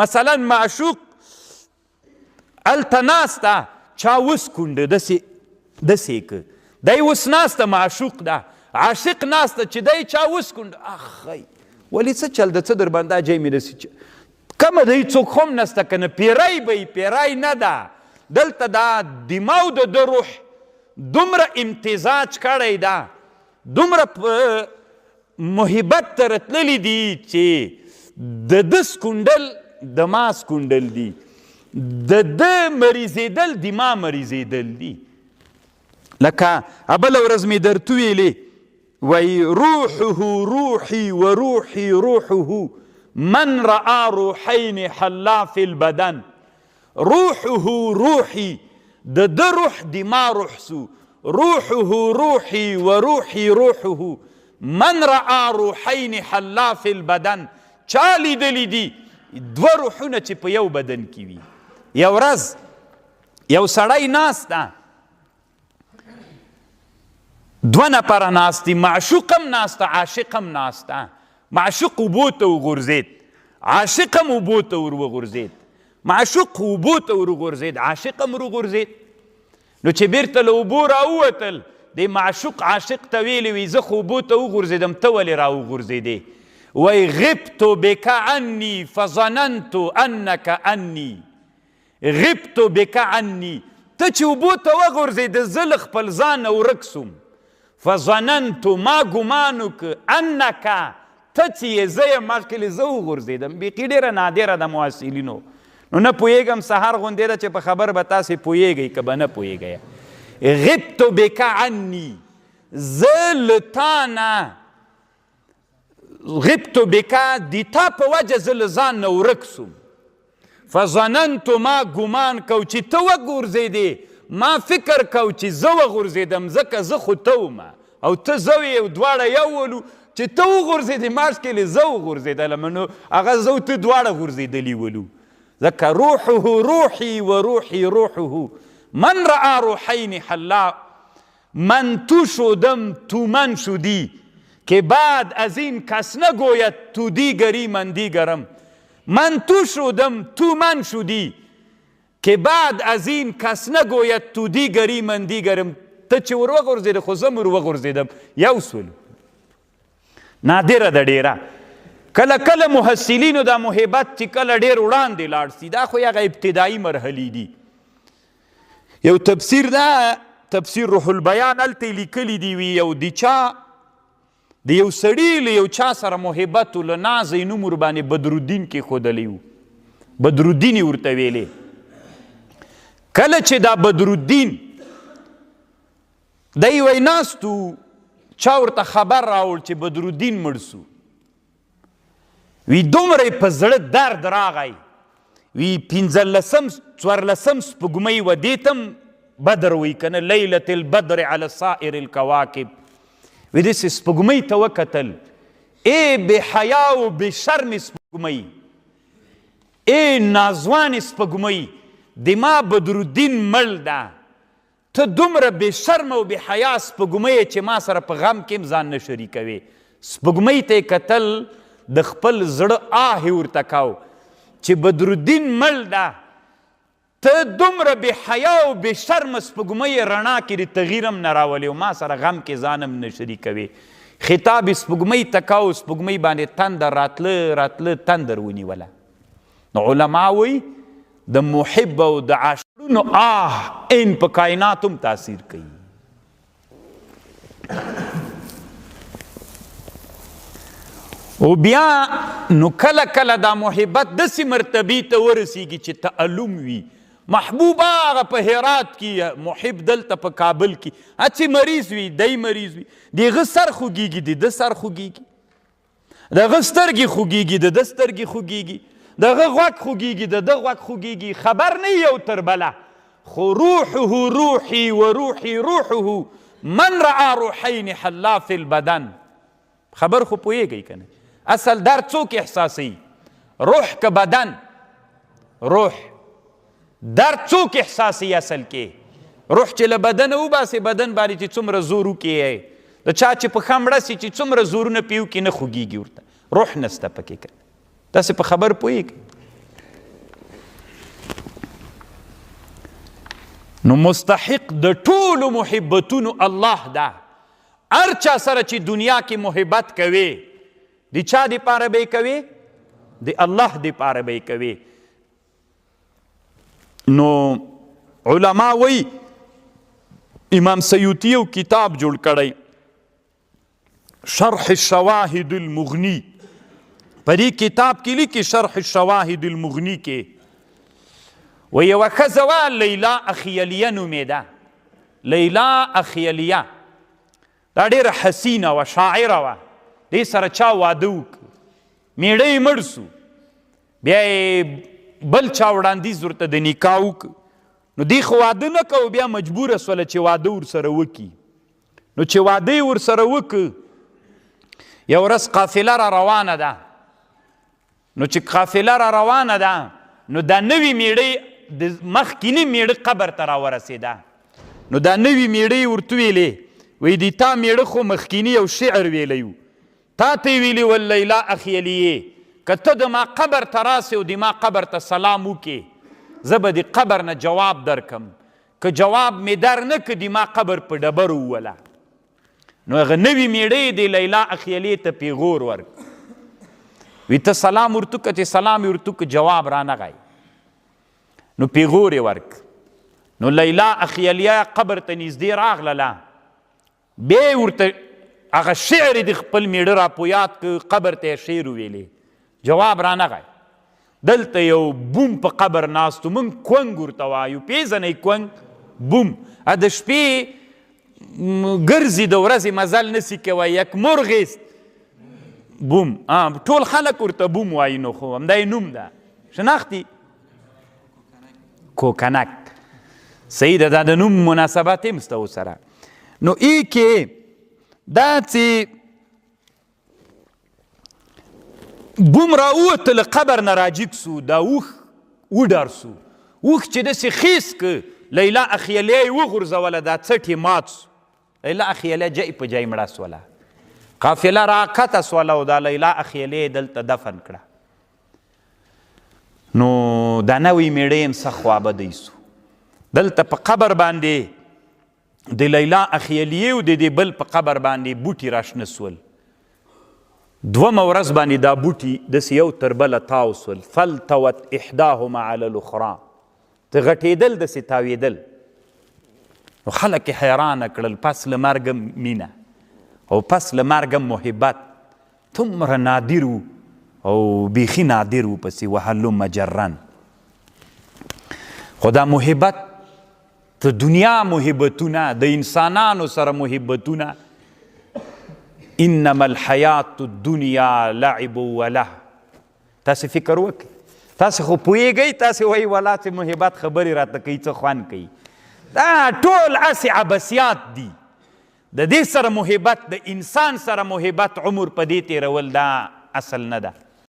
مثلا معشوق هلته ناست ده، چا وسکونډه داسې داسې یې که، دی اوس ناست ده، معشوق ده، عاشق ناست ده، چې دی چا وسکونډه، اخی ولې څه چل ده، څه در باندې دا جای مې داسې کمه ده، هېڅوک خو هم نسته که نه، پیری به وي، پیری نه ده، دلته دا دماغ د ده روح دومره امتزاج کړی ده، دومره په محبت ته رتللي دي چې د ده سکونډل د ما سکونډل دي، د ده مریضېدل د ما مریضېدل دي. لکه بله ورځ مې درته ویلې، وایي روحه روحي و روحي روحه من رآ روحین حلا فی البدن. روحه روحي، د ده روح د ما روح سو، روحه روحي و روحي روحه من رآ روحین حلا فی البدن. چا لیدلی دي دوه روحونه چې په یو بدن کې وي؟ یو ورځ یو سړی ناست ده، دوه نفره ناست دي، معشوق هم ناست ده، عاشق هم ناست ده. معشوق اوبو ته وغورځېد، عاشق هم اوبو ته ور وغورځېد، معشوق اوبو ته ور وغورځېد، عاشق هم ور وغورځېد. نو چې بیرته له اوبو راووتل، دې معشوق عاشق ته ویلي وي، زه خو اوبو ته وغورځېدم، ته ولې راوغورځېدې؟ وایي غبت بک عني فظننت انک انی. غبت بک عني، ته چې اوبو ته وغورځېدې زه له خپل ځانه ورک سوم. فظننت، ما ګمان وکړ، انک، ته چې یې زه یم، ما کلي زه وغورځېدم. بیخي ډېره نادره ده محصلینو، نو نه پوهېږم سهار غوندې ده چې په خبر به تاسې پوهېږئ که به نه پوهېږئ. غبت بک عني، زه له تا نه، غبت بک، د تا په وجه زه له ځان نه ورک سوم. فظننت، ما ګمان کو چې ته وغورځېدې، ما فکر کو چې زه وغورځېدم، ځکه زه خو ته وم او ته زه وې او دواړه یو ولو، چې ته وغورځېدې ما ښکلې زه وغورځېدلم، نو هغه زه او ته دواړه غورځېدلي ولو. ځکه روحه روحي و روحي روحه من رآ روحین حلا. من تو شدم تو من شدی که بعد از این کس نگوید تو دیگری من دیگرم. من تو شدم تو من شدی که بعد از این کس نگوید تو دیگری من دیگرم. ته چې ور وغورځېدې خو زه هم ور وغورځېدم، یو سولو. نادره ده ډېره. کله کله محصلینو دا محبت چې کله ډېر وړاندې لاړ سي، دا خو یې هغه ابتدایي مرحلې دي. یو تفسیر دا تفسیر روح البیان هلته یې لیکلي دي، وي یو د چا د یو سړي له یو چا سره محبت و، له نازه یې نوم ورباندې بدرالدین کېښودلی و، بدرالدین یې ورته ویلې. کله چې دا بدرالدین دی وی ناست و، چا ورته خبر راوړ چې بدرالدین مړ سو. وی دومره یې په زړه درد راغی، وی پنځلسم څوارلسم سپوږمۍ وه، دې ته هم بدر وایي که نه، لیلة البدر علی سائر الکواکب. وی داسې سپوږمۍ ته وکتل، ای بې حیا او بې شرمې سپوږمۍ، ای ناځوانې سپوږمۍ، د ما بدرالدین مړ ده، ته دومره بې شرمه او بې حیا سپوږمۍ یې چې ما سره په غم کې هم ځان نه شریکوې. سپوږمۍ ته یې کتل، د خپل زړه آه یې ورته کاو چې بدرالدین مړ ده، ته دومره بې حیا او بې شرمه سپوږمۍ یې، رڼا کې دې تغییر هم نه راولې او ما سره غم کې ځان هم نه شریکوې. خطاب یې سپوږمۍ ته کاو، سپوږمۍ باندې تندر راتله راتله تندر ونیوله. نو علما وایي د محب او د عاشقونو آه ان په کائنات هم تاثیر کوي. او بیا نو کله کله دا محبت داسې مرتبې ته ورسیږي چې تألم وي. محبوبه هغه په هرات کې، محب دلته په کابل کې، هسې مریض وي، دی مریض وي، د هغه سر خوږېږي، د ده سر خوږېږي، د هغه سترګې خوږېږي، د ده سترګې خوږېږي، د هغه غوږ خوږېږي، د ده غوږ خوږېږي، خبر نه یو تر بله، خو روحه روحي و روحي روحه من رآ روحین حلا فی البدن. خبر خو پوهېږئ که نه؟ اصل درد څوک احساسوي؟ روح که بدن؟ روح. درد څوک احساسوي اصل کې؟ روح چې له بدنه وباسې، بدن باندې چې څومره زور وکړي، د چا چې پښه مړه سي چې څومره زورونه پې وکړي نه خوږېږي ورته، روح نسته پکې. که تاسې په خبر پوهېږئ. نو مستحق د ټولو محبتونو الله ده. هر چا سره چې دنیا کې محبت کوي، د چا دپاره به یې کوي؟ د الله دپاره به یې کوي. نو علما وایي، امام سیوطي یو کتاب جوړ کړی، شرح الشواهد المغنی. په دې کتاب کې لیکي، شرح الشواهد المغنی کې و یوه ښځه وه، لیلا اخیلیه نومېده. لیلا اخیلیه دا ډېره حسینه وه، شاعره وه. دې سره چا واده وکړ، میړه یې مړ سو، بیا یې بل چا وړاندیز ورته د نکاح وکړ. نو دې خو واده نه کوو، بیا مجبوره سوله چې واده ورسره وکړي. نو چې واده یې ورسره وکړ، یو ورځ قافله را روانه ده. نو چې قافله را روانه ده، نو دا نوی میړه د مخکیني میړه قبر ته راورسېده. نو دا نوی میړه یې ورته ویلې، وایي د تا میړه خو مخکیني یو شعر ویلی و، تا ته یې ویلي ول لیلا اخیلیې، که ته د ما قبر ته راسې او د ما قبر ته سلام وکې، زه به د قبر نه جواب درکم، که جواب مې در نه که د ما قبر په ډبرو ووله. نو هغه نوي میړه یې د لیلا اخیلې ته پیغور ورک، وی ته سلام ورته که، چې سلام یې ورته که جواب رانغی، نو پیغور یې ورک. نو لیلا اخیلیه قبر ته نږدې راغلله، بیا یې ورته هغه شعر یې د خپل میړه را په یاد که، قبر ته یې شعر وویلې، جواب رانغی. دلته یو بوم په قبر ناست و، موږ کونګ ورته وایو، پېژنئ کونګ؟ بوم د شپې ګرځي، د ورځې مزل نسی کوی، یک مرغ است بوم، ټول خلک ورته بوم وایي، نو خو همدا یې نوم ده. شناختي کوکنک، صحیح ده، دا د نوم مناسبت هم سته ورسره. نو ای کې دا چې بوم راووت له قبر نه راجیګ سو، دا اوښ وډار سو، اوښ چې داسې خیز که لیلا اخیلیه یې وغورځوله، دا څټ یې مات سو، لیلا اخیلیه جای په جای مړه سوله. قافله راکته سوله او دا لیلا اخیلیه یې دلته دفن کړه. نو دا نوی میړه یې هم سخت خوابدی سو. دلته په قبر باندې د لیلا اخیلیې او د دې بل په قبر باندې بوټي راشنه سول. دومه ورځ باندې دا بوټي داسې یو تر بله تاو سول، فالتوت احداهما علی الاخرى، ته غټېدل داسې تاوېدل. نو خلک یې حیرانه کړل، پس له مرګه مینه او پس له مرګه محبت څومره نادر و او بیخي نادر و پسې وهلو مجرن. خو دا محبت د دنیا محبتونه، د انسانانو سره محبتونه، انما الحیات الدنیا لعب وله. تاسې فکر وکړئ، تاسې خو پوهېږئ، تاسې وایي ولا چې محبت خبرې راته کوي څه خوند کوي، دا ټول هسې عبثیات دي. د دې سره محبت، د انسان سره محبت عمر په دې تېرول دا اصل نه ده.